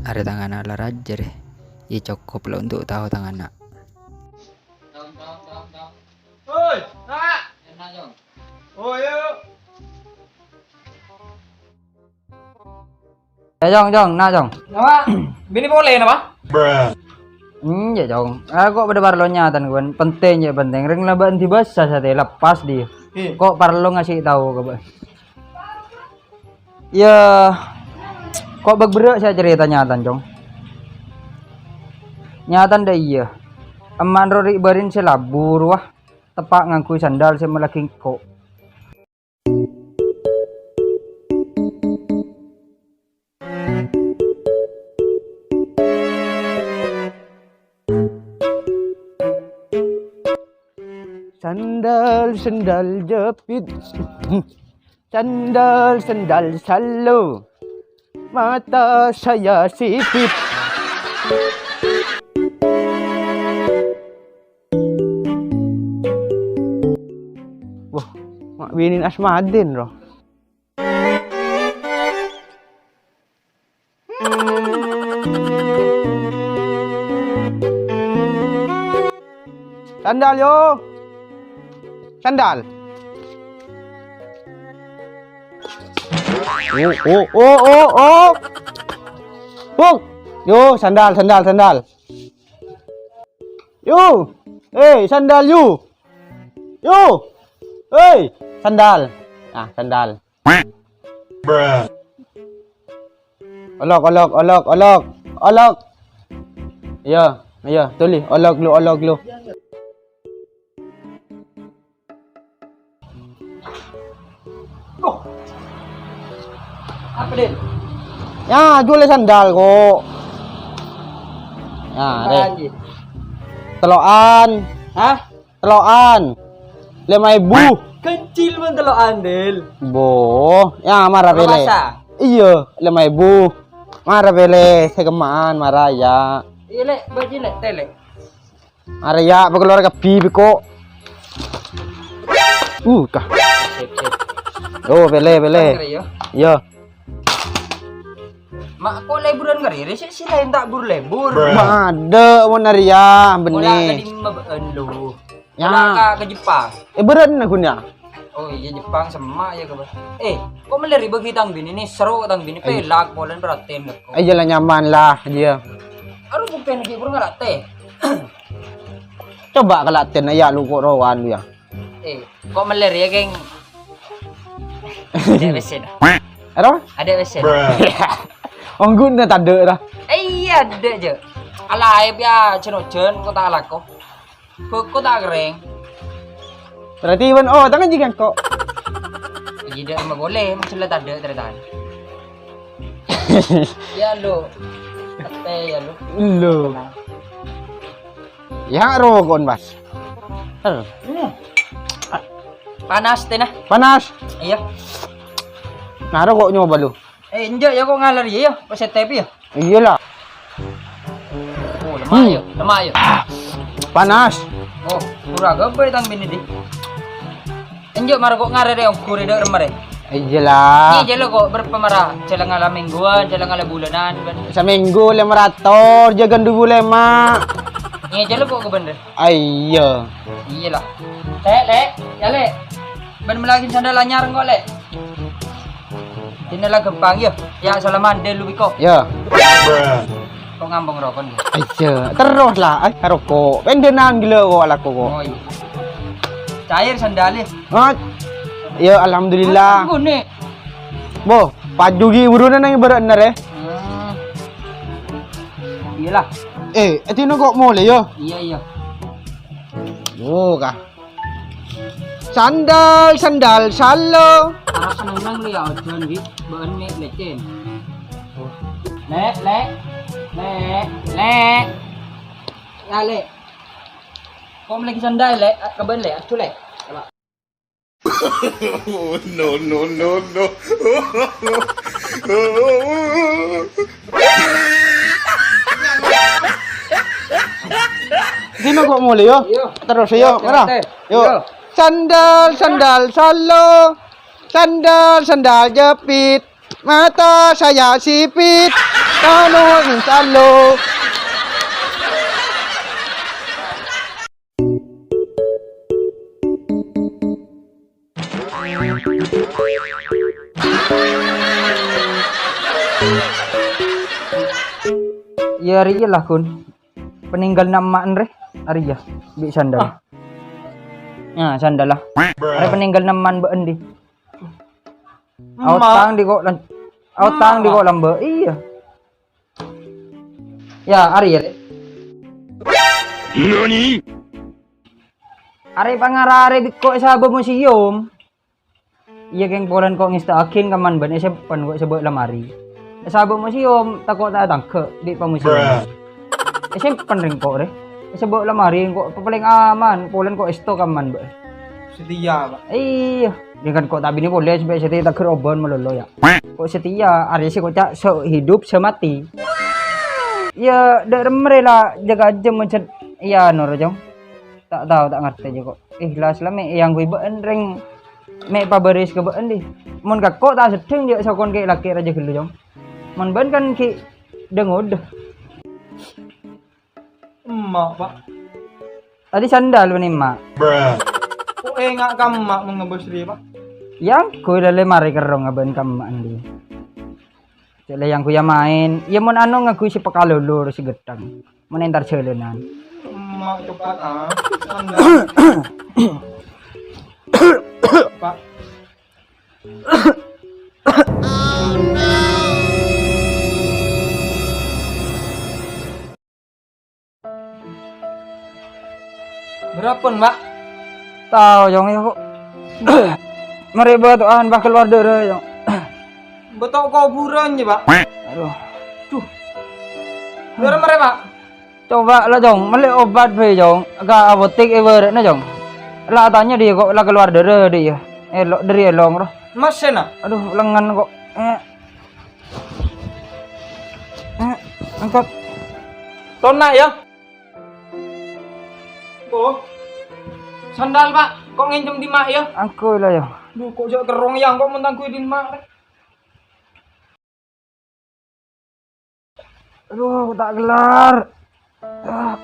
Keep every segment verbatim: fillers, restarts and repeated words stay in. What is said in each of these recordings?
Arè tang ana' la rajâ rè. Iyâ cokop la ontok tao tang ana'. Hoi, Na'. Oh, iyâ. Yâ, Cong, Cong, Na', Cong. Napa? Binè polè, napa? Iyâ, Cong. Aku bâdâ parlo nyatana, kawan. Penting, yâ, penting. Rèng la bâ'na dibâsa satèya, lepas dhi. Iyâ. Ko' parlo ngasih tao ka bâ'na. Yâ, ko' bâk berrâ' sè carèta nyatana, Cong. Nyatana dâ' iyâ. Emma'na ro' rè' bârin sè labu rowa, teppa' ngangghuy sandal sè mellèaghi engko'. Sandal, sandal jepit. Sandal, sandal salo. Mata saya sipit. Wah, ma' binèna Asmadin, roh. Sandal, yo. Sandal. Oh, oh, oh, oh, oh. Bung. Yo, sandal, sandal, sandal. Yo. Eh, sandal, yo. Yo. Eh, sandal. Ah, sandal. Olok, olok, olok, olok, olok. Iyâ, iyâ, tolè, olok lu, olok lu. Apa, Din? Yâ, jhuwâl sandal, ko'. Yâ, rè. Apaan, Ji? Tello'an. Hah? Tello'an. Lèma èbu. Kancil bân tello'an, Dil. Bo, yâ, mara pèlè. Iyâ, lèma èbu. Mara pèlè, sè kemma'an, mara, yâ. Iyâ, Lè', bâji', Lè', tèlè. Mara, yâ, pakalowar kabbhi, bhâko. Uh, kah. Sip, sip. Oh, pèlè, pèlè. Iyâ. Ma' ko' lèburân ngarè, rè, sè, sè laèn ta' buru lèbur. Ma' adâ' mon arèya, bânnè. Mola ka dimma bâ'ân, lu? Yâ. Mola ka, ka Jepang. Eh, bârâmma ghun, yâ? Oh, iyâ, Jepang semma', yâ, ka bâ-, eh, ko' mellè rè bâgi tang binè, nèsèro tang binè, pèlak polana perhatian ka ko'. Iyâ la, nyaman la, iyâ. Arowa bhuktèna ghi' buru ngalatè. Coba kalatèna, yâ, lu ko' rowan, lu, yâ. Eh, ko' mellè rè, Keng? Adâ' pèssèna. Aro? Adâ' pèssèna. Ongghuna tadâ' ra. Eh, iyâ, adâ', Jâ. Alaèp, yâ, jân-ojân, ko' ta' alako. Bhâko ta' kerrèng. Berarti bân, oh, tangan jigangko. Iyâ, dâ' emma polè, masalah tadâ' tarètan. Yâ, lo. Tè, yâ, lo. Lo. Yâ, roko'an, Bas. Hel. Hmm. Panas, tèna. Panas? Iyâ. Nah, roko' nyoba, lu. Eh, enjâ', yâ, ko' ngalar, yâ, yâ. Pas setep, yâ. Iyâ la. Oh, lemma', yâ. Lemma', yâ. Panas. Oh, pura ghâbây tang binè, Di. Enjâ' mara ko' ngarè rè, ongghu rè dâ' remma rè. Iyâ la. Iyâ, jâlâ ko' berapa mara? Jâlâ ngala mingguan, jâlâ ngala bulanan, bân. Samènggu lèma ratos, jâ ghându bulâ, Ma'. Iyâ, jâlâ ko' ghâbây rè. Aiyâ. Iyâ la. Lè', Lè'. Yâ, Lè'. Bân mellèaghi sandal anyar engko', Lè'. Dinna la ghâmpang, yâ. Yâ, salaman dâlu bhâko. Yâ. Ko' ngambung roko', yâ. Aiyâ, terros la. Ay, roko'. Pendhânan ghellâ' ko' alako ko'. Oh, iyâ. Cair sandal, yâ. Ah. Yâ, alhamdulillah. Ngghu, Nè'. Bo, paju ghi' buruna nang bârâ' enner, eh. Hmm. Iyâ la. Eh, èdina ko' molè, yâ? Iyâ, iyâ. Oh, kah. Sandal, sandal, salo. Arapa neng-neng, Lè, ya, ojan, Wi. Bâ'ân mè' lècèn. Lè', Lè'. Lè', Lè'. Ya, Lè'. Kok mellèaghi sandal, Lè'? Ka bâ'ân, Lè'. Adhu, Lè'. Coba. No, no, no, no. Dina kok mulai, yo? Iya. Terus, yo, iya, mana? Iya. Yo. Sandal, sandal, salo. Sandal, sandal jepit. Mata saya sipit. Kamu salo. Iyâ, arèya la, Gun. Panèngghâlna emma'en rè, arèya, bi' sandal. Ah. Nah, sandal la. Arè panèngghâlna emma'en bâ'ân, Di. Emma'. Aotang, Di, kok lan-, aotang, Di, kok lambâ'. Iyâ. Ya, arè, arè. Nani? Arè pangara arè bi' kok èsabâ' museum. Iyâ, kèng polana kok ngèsta'aghin ka emma'en bâ'ân èsempen kok èsabâ' lamari. Èsabâ' museum, tako' ta' ètangghâ' bi' pamuseum. Bruh. Èsempen rèng kok rè. Èsabâ' lamari kok palèng aman, polana kok èsto ka emma'en bâ'ân. Setia, Pak. Iyâ, dengan kok ta' binè polè sampai setia tager oban malolo ya. Kok setia, arè sè kok ca' sehidup semati. Iyâ, dâ' remma rè la jâgâ ajâm mencet. Iyâ, Nur, Jong. Ta' tao, ta' ngartè jâ kok. Ikhlas la mè' èyangghuy bâ'ân rèng mè' pabâris ka bâ'ân, Di. Mon ka kok ta' seddheng jâ' sokon kè' lakè' rajâ ghâllu, Jong. Mon bâ'ân kan ghi' dâ-ngodâ. Emma', Pak. Tadi sandal bânnè emma'. Kok enga' ka emma' mon ngabâs rèya, Pak? Yâ, engko' la lè marè kerrong abâ'na ka emma' andi'. Cè' lè yang kuya maèn. Yâ mon anu ngangguy sè pakalolor sè ghetteng. Mon entar jhâlânan. Emma' coba, ah. Sandal. Pak. Bârâmpan, Pak? Tao, Jong, yâ, kok. Marè bâto'an, Pak, kalowar dârâ, Jong. Bâto' kobhurân, yâ, Pak? Aduh. Duh. Dârâ marè, Pak? Coba la, Jong, mellè obat bhâi, Jong. Ka apotek è bârâ'na, Jong. La atanya dhi' kok la kalowar dârâ dhi' yâ. Èlo-, dâri èlong, roh. Masèna? Aduh, lengngen kok. Eh. Eh, angkat. Tona, yâ. Oh. Sandal, Pak. Kok ngènjhâm dimma, yâ? Angguy la, yâ. Duh, kok jâ' kerrong, yâ, kok mon tangghuy dimma. Aduh, ta' kellar. Ah.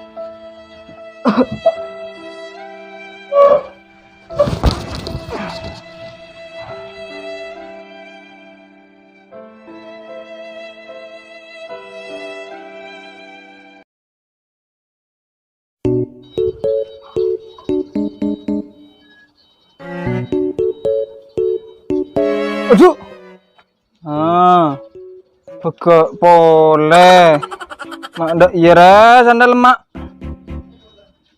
Aduh. Ah, pegghâ' polè. Ma' dâ' iyâ ra sandal, Ma'.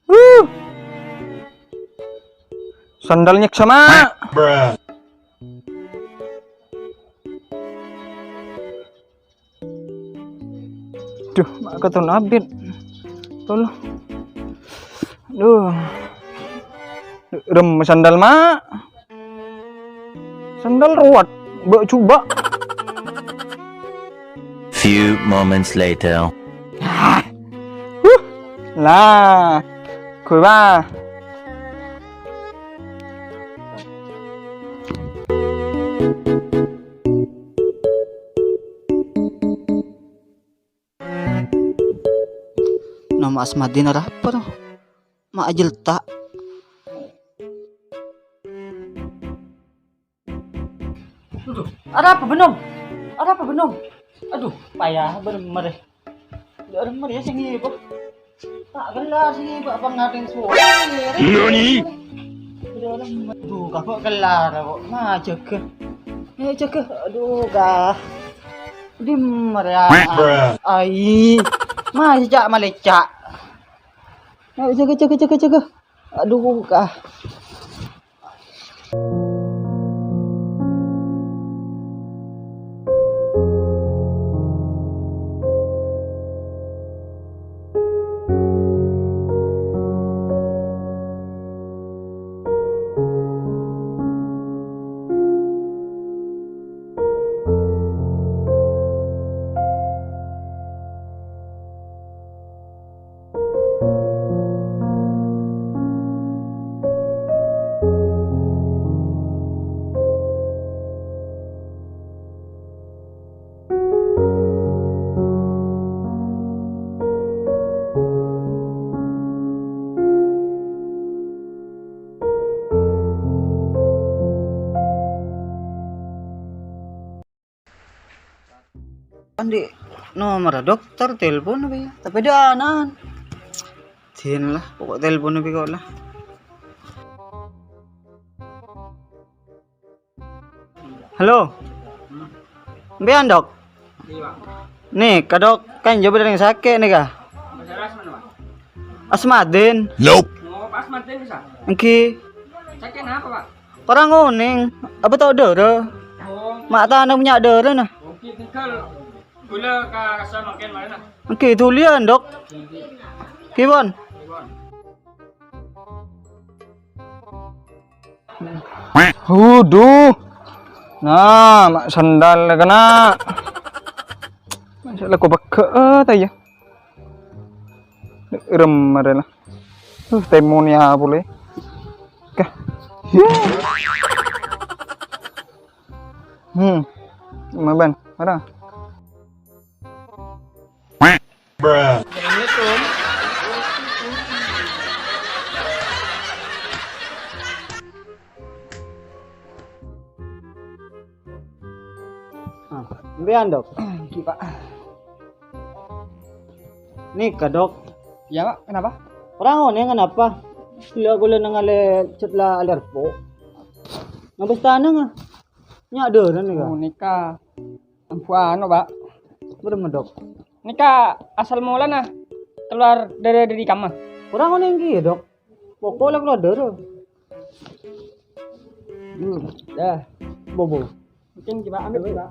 Huh. Sandal nyèksa, Ma'. Duh, Ma' katon abit. Tolong. Duh. Rem sandal, Ma'. Sandal ruwet. Bâ' jhubâ'. Few moments later. Huh. Lah. Ghâbây. Nama Asmadin arapa, roh? Ma' ajhelta'. Aduh, arapa, Benom? Arapa, Benom? Aduh, payah bârâmma rè. Bârâmma rè sè ngibâ. Ta' kellar sè ngibâ apa ngatèn suwi. Nani? Aduh, kok kellar kok. Ma' jâgâ. Ayo jâgâ. Aduh, ka. Dimma rè. Ai. Ma' cè' malecca'. Ayo jâgâ, jâgâ, jâgâ, jâgâ. Aduh, Kak. Andi' nomerra dokter, telpon apa ya? Tapè dâ' ana'na. Din lah, pokok telpon apa kok lah. Halo. Sampèyan, Dok? Iyâ, Pak. Nèka, Dok, kan jhâ' bâdâ orèng sakè' nèka. Masalah asma, Pak? Asma Din. Nope. Oh, Pak Asma Din bisa? Èngghi. Sakè' napa, Pak? Ora ngonèng, apa tao dârâ? Oh. Ma' tana' nya' dârâ, nah. Oke, tinggal gula ka rasa makin mana? Èngghi, dhuliyân, Dok. Èngghi, pon. Waduh. Nah, ma' sandal kèna. Masa' la ko pegghâ', eh, ta' iyâ. Rem arèya la. Uh, pneumonia polè. Kah. Hmm. Maban, mara. Ah, sampèyan, Dok? Èngghi, Pak. Nèka, Dok. Iyâ, Pak. Kenapa? Ora ngonèng kenapa? Ghellâ' kaulâ nangalè cè' la alèrpo. Ngabâs tanang, ah. Nya' dârâ nèka. Oh, nèka. Ambu anu, Pak. Bârâmma, Dok? Nèka asal mulana keluar dârâ dâri kamma. Ora ngonèng kèya, Dok. Pokok la keluar dârâ. Hmm, dah. Bobo. Mungkin coba ambil, Pak.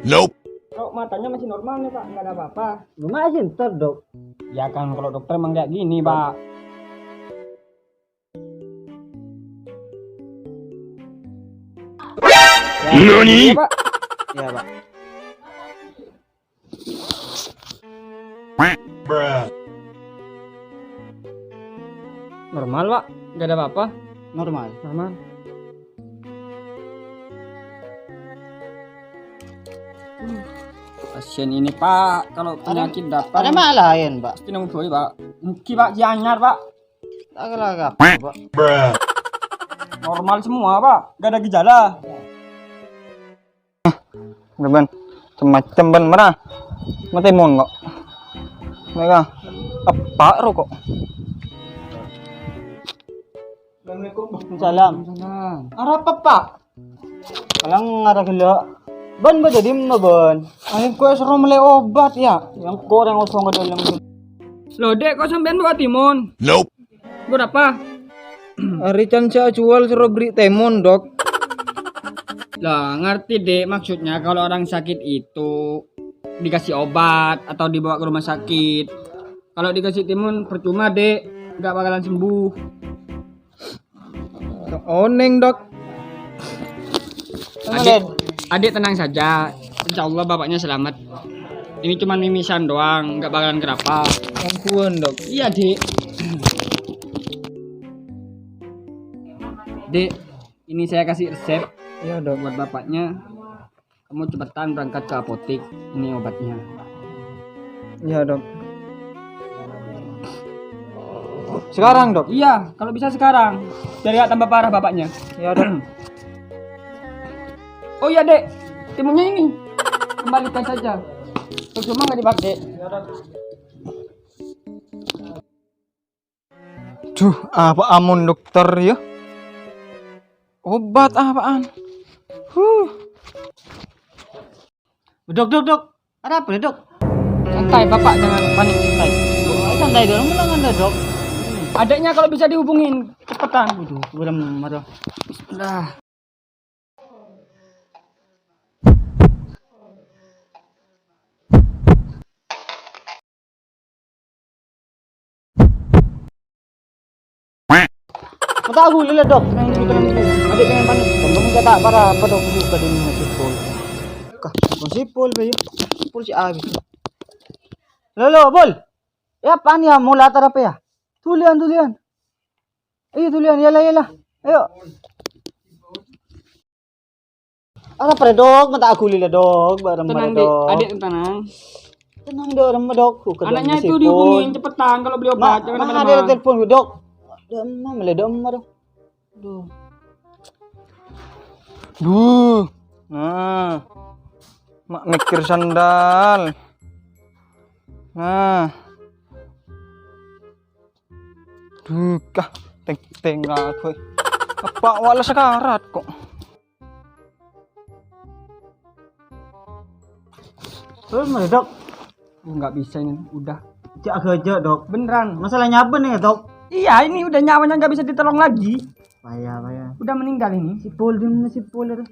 Nope. Kalau matanya masih normal nih, Pak, nggak ada apa-apa. Lumayan sih ntar, Dok. Ya kan, kalau dokter emang kayak gini, Pak. Nani? Iya, Pak. Iya, Pak. Normal, Pak. Nggak ada apa-apa. Normal. Normal. Pasien ini, Pak, kalau penyakit datar ada malah lain, Pak. Pasti nunggu doi, Pak. Mungkin, Pak, gianyar, Pak. Agak-agak, Pak. Normal semua, Pak. Nggak ada gejala. Bân, macem-macem bân, mara. Matè mon kok. Mèka. Apa rokok? Assalamualaikum. Salam. Salam. Arapa, Pak? Kalang ngara ghellâ'. Bân, bâdâ dimma, Bân? Ayo, kowe soro mellè obat, ya? Yang korang osong ke dalam. Loh, Dek, kok sampean bawa timun? Nope. Buat apa? Arè can sè ajhuwâl soro bherri' tèmon, Dok. Lah, ngerti, Dek, maksudnya kalau orang sakit itu dikasih obat atau dibawa ke rumah sakit. Kalau dikasih timun, percuma, Dek. Nggak bakalan sembuh. Onèng, Dok. Adik, adik tenang saja. Insya Allah bapaknya selamat. Ini cuma mimisan doang, nggak bakalan kenapa. Ampun, Dok. Iya, Dek. Dek, ini saya kasih resep. Iya, Dok. Buat bapaknya. Kamu cepetan berangkat ke apotek. Ini obatnya. Iya, Dok. Sekarang, Dok? Iya, kalau bisa sekarang. Biar nggak tambah parah bapaknya. Iya, Dok. Oh iya, Dek. Timunnya ini. Kembalikan saja. Percuma nggak dipakai. Duh, apa amun dokter ya? Obat apaan? Huh. Dok, Dok, Dok. Ada apa nih, Dok? Santai, Bapak, jangan panik, santai. Santai dulu, menang Anda, Dok. Adeknya kalau bisa dihubungin, cepetan. Waduh, buram, aduh. Bismillah. Mata aku lele, Dok. Tenang dulu, tenang dulu. Adek jangan panik. Kamu kata para apa, Dok? Buka di masih full. Kah, masih full, Bayu. Full si habis. Lolo, Bol. Ya, apaan ya? Mau latar apa ya? Tulian, tulian. Ayo, tulian. Yalah, yalah. Ayo. Arapa rè, Dok? Mata aku lila, Dok. Bareng Tenang, Dek. Dok. Adek tenang. Tenang, Dok. Remma, Dok. Anaknya itu dihubungin cepetan kalau beli obat. Jangan lama-lama. Ada telepon, Dok. Demam, le demam, Dok. Duh. Duh. Nah. Mak mikir sandal. Nah. Duh, kah, teng-, tengah gue. Apa wala sekarat kok? Terus mana, Dok? Oh, nggak bisa ini, udah. Cek agak aja, Dok. Beneran. Masalahnya apa nih, Dok? Iya, ini udah nyawanya nggak bisa ditolong lagi. Payah, payah. Udah meninggal ini. Si Pol, dia mana si Pol itu?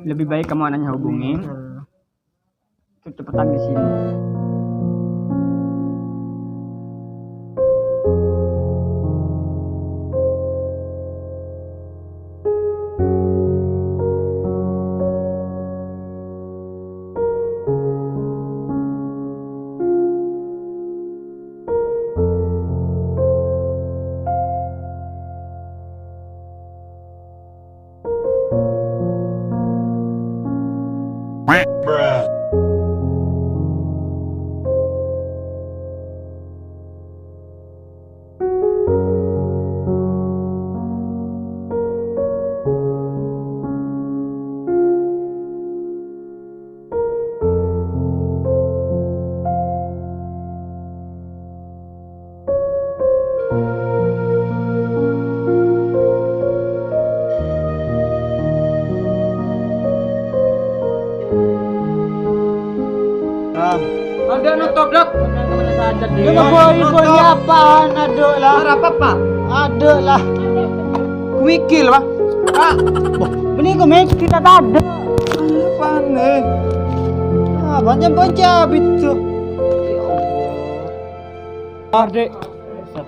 Lebih baik kamu anaknya hubungin. Bener. Cepetan ke sini. Ada notop, Dok. Lu mau ibu apaan, aduk lah? Apa, Pak? Aduk lah. Kumikil, Pak. Pak. Boh, bini kumikil kita tadi. Apa nih? Ah, banyak baca itu. Ya Allah. Adek.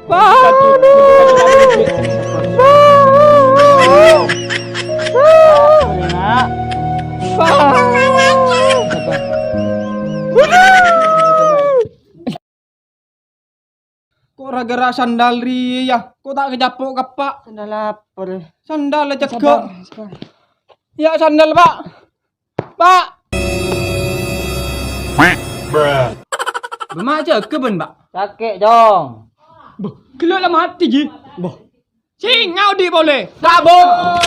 Aduh. Nak. Kok gara-gara sandal ri ya? Kok ta' kacapo' ka, Pak? Sandal apa, Dek? Sandal cegek. Sabar, sabar. Ya, sandal, Pak. Pak. Bema' jaga, Ben, Pak. Sakè', Cong. Boh, gellâ' la matè, Ji. Boh. Sènga' odi' polè. Kabur.